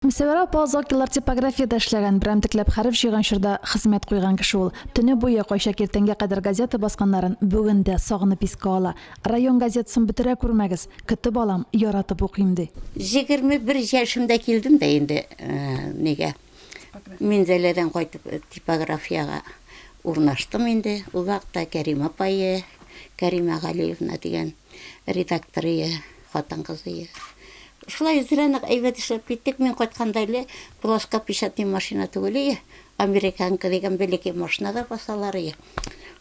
Мөсәвәрә апа озак еллар типографиядә эшләгән, берәмтекләп хәреф җыйган чорда хезмәт куйган кеше ул. Төне буе, кайчак иртәнгә кадәр газета басканнарын бүген дә сагынып искә ала. Район газетасын бетерә күрмәгез, көтеп алам, яратып укыйм, ди. 21 яшемдә килдем дә инде нигә, Минзәләдән кайтып типографиягә урнаштым инде. Ул вакытта Кәримә апае, Кәримә Галиевна дигән редакторые, хатын-кызые. Шулай зря нык әйбәт эшләп киттек. Мин кайтканда әле плоскопечатный машина түгел ие, американка дигән бәләкәй машинада басалар ие.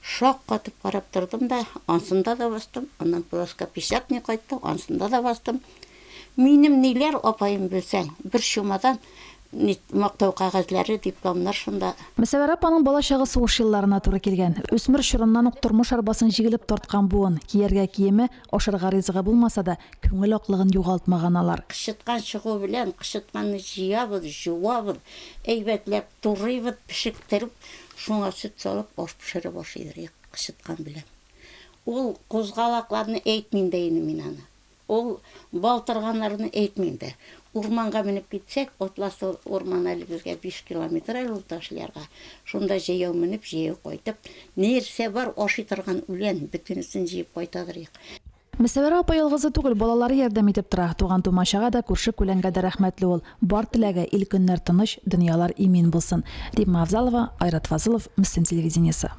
Шак катып карап тордым да, ансында да бастым, аннан плоскопечатный кайтты, ансында да бастым. Минем ниләр, апаем, белсәң, бер чумадан мактау кәгазьләре, дипломнар шунда. Мөсәвәрә апаның балачагы сугыш елларына туры килгән. Үсмер чорыннан ук тормыш арбасын җигелеп тарткан буын. Кияргә киеме, ашарга ризыгы булмаса да, күңел аклыгын югалтмаган алар. Кычыткан чыгу белән, кычытканны җыябыз, җуабыз, әйбәтләп турыйбыз, пешектереп, шуңа сөт салып, аш пешереп ашыйдыр кычыткан белән. Ул кузгалакларны әйтмим дә инде мин аны. Ул балтырганнарны әйтмим дә. Урманга менеп китсәк, Атлас урманы әле безгә биш километр әле ул Ташлярга. Шунда җәяү менеп, җәяү кайтып, нәрсә бар, ашый торган үлән, бөтенесен җыеп кайтадыр идек. Мөсәвәрә апа ялгызы түгел, балалары ярдәм итеп тора. Туган-тумачага да, күрше-күләнгә дә рәхмәтле ул. Бар теләге, ил-көннәр тыныч, дөньялар имин булсын. Римма Авзалова, Айрат Фазылов, Мөслим телевидениесе.